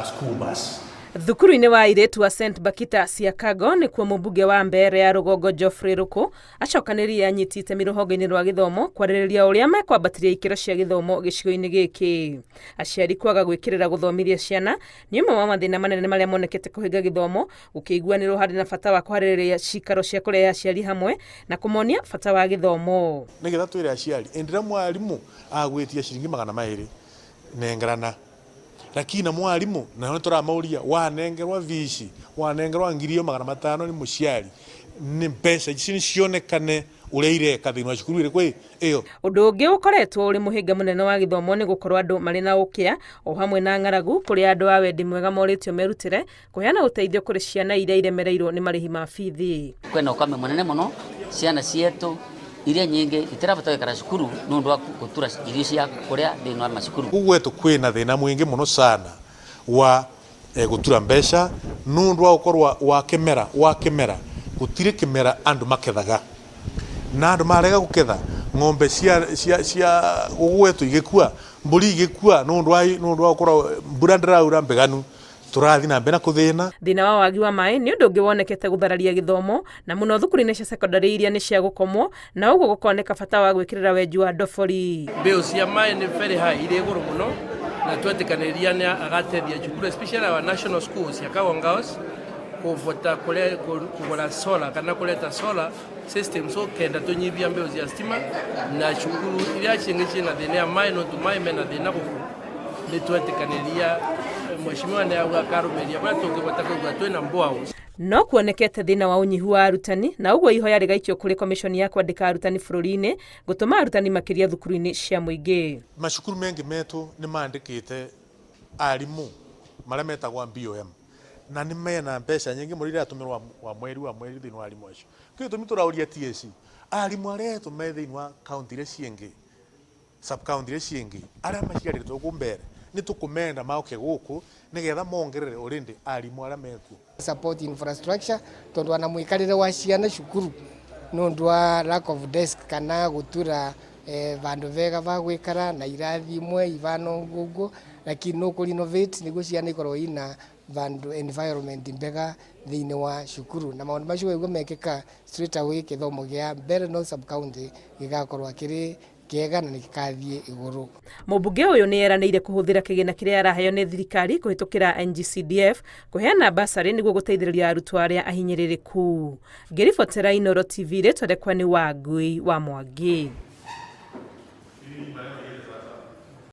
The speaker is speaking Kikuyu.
a school bus. Thukuru-inĩ wa airĩtu wa St Bakita Siakago nĩkuo mũmbunge wa Mbeere ya Rũgongo Geoffrey Rũkũ acokanĩrĩire anyiti itemi rũhonge-inĩ rwa gĩthomo kwarĩrĩria ũrĩa mekwambatĩria ikĩro cia gĩthomo gĩcigo-inĩ gĩkĩ. Aciari kwaga gwĩkĩrĩra gũthomithia ciana nĩ ũmwe wa mathĩna manene marĩa monekete kũhĩnga gĩthomo, gũkĩiguanĩrwo harĩ na bata wa kũharĩrĩria cikaro cia kũrehe aciari hamwe na kũmonia bata wa gĩthomo. Nĩgetha twĩre aciari hĩndĩ ĩrĩa mwarimũ agwĩtia ciringi 200 nengerana, lakini na mwarimũ nao nĩtũramauria wanengerwa vici wanengerwa ngiri iyo 500 nĩ mũciari nĩ mbeca icio nĩcionekane ũrĩa ireka thĩinĩ wa cukuru ĩrĩkũ ĩyo. Ũndũ ũngĩ ũkoretwo ũrĩ mũhĩnga mũnene wa gĩthomo nĩ gũkorwo andũ marĩ na ũkĩa o hamwe na ng'aragu kũrĩa andũ a wendi mwega morĩtio merutĩre kũheana ũteithio kũrĩ ciana iria iremereirwo nĩ marĩhi ma bithi. Kwĩna ũkame mũnene mũno, ciana cietũ iria nyingĩ itirabota gũikara cukuru nĩ ũndũ wa gũtura irio cia kũrĩa thĩinĩ wa macukuru. Gũkũ gwetũ kwĩna thĩna mũingĩ mũno sana wa gũtura mbeca nũndũ wa gũkorwo wa kĩmera wa kĩmera gũtirĩ kĩmera andũ makethaga na andũ marega gũketha ng'ombe cia cia cia gũkũ gwetũ igĩkua mbũri igĩkua nũndũ wa nũndũ wa gũkorwo mbura ndĩraura mbeganu tũrathiĩ na mbere na kũthĩna. Thĩna wa wagi wa maĩ nĩ ũndũ ũngĩ wonekete gũthararia gĩthomo na mũno thukuru-inĩ cia cekondarĩ iria nĩ cia gũkomwo na ũguo gũkoneka bata wa gwĩkĩrĩra wenji wa ndobori. Bill cia maĩ nĩ very high, irĩ igũrũ mũno na twetĩkanĩria nĩ agatethia cukuru especially our national schools cia Kagongo Girls kũbota kũgũra solar kana kũreta solar system so kenda tũnyibia mbeũ cia stima na cukuru iria cingĩ ciĩna thĩna ya maĩ no maĩ mena thĩna gũkũ nĩ twetĩkanĩria mheshimiwa nĩ auga akarũmĩria kũrĩa tũngĩbota kũigua twĩna boreholes. No kuonekete thĩna wa ũnyihu wa arutani na ũguo ihoya rĩgaikio kũrĩ komishoni ya kwandĩka arutani bũrũri-inĩ gũtũma arutani makĩria thukuru-inĩ cia mũingĩ. Macukuru mengĩ metũ nĩ mandĩkĩte arimũ marĩa metagwo BOM na nĩ mena mbeca nyingĩ mũno iratũmĩrwo wa mweri wa mweri thĩinĩ wa arimũ acio. Kĩu gĩtũmi tũraũria TSC arimũ arĩa etũ me thĩinĩ wa kaũntĩ iria ciĩngĩ sub county iria ciĩngĩ arĩa maciarĩtwo gũkũ mbere nĩ tũkũmenda moke gũkũ nĩgetha mongerere already arimũ arĩa mekuo. Support infrastructure tondu ona mwikarire wa ciana cukuru nundu wa lack of desk kana gutura vandu vega va gwikara na irathi imwe ivana uguo, lakini no ku renovate niguo ciana ikorwo ina vandu environment mbega thiini wa cukuru na maundu macio waigua mekika straight away kithomo gia Mbeere North sub county gigakorwa kiri kiega na nĩgĩkathiĩ igũrũ. Mũmbunge ũyũ nĩ eranĩire kũhũthĩra kĩgĩna kĩrĩa araheo nĩ thirikari kũhĩtũkĩra NGCDF kũheana basarĩ nĩguo gũteithĩrĩria arutwo arĩa ahinyĩrĩrĩku. Ngĩribotera Inooro TV rĩtwa rĩakwa nĩ Wangui wa Mwangi.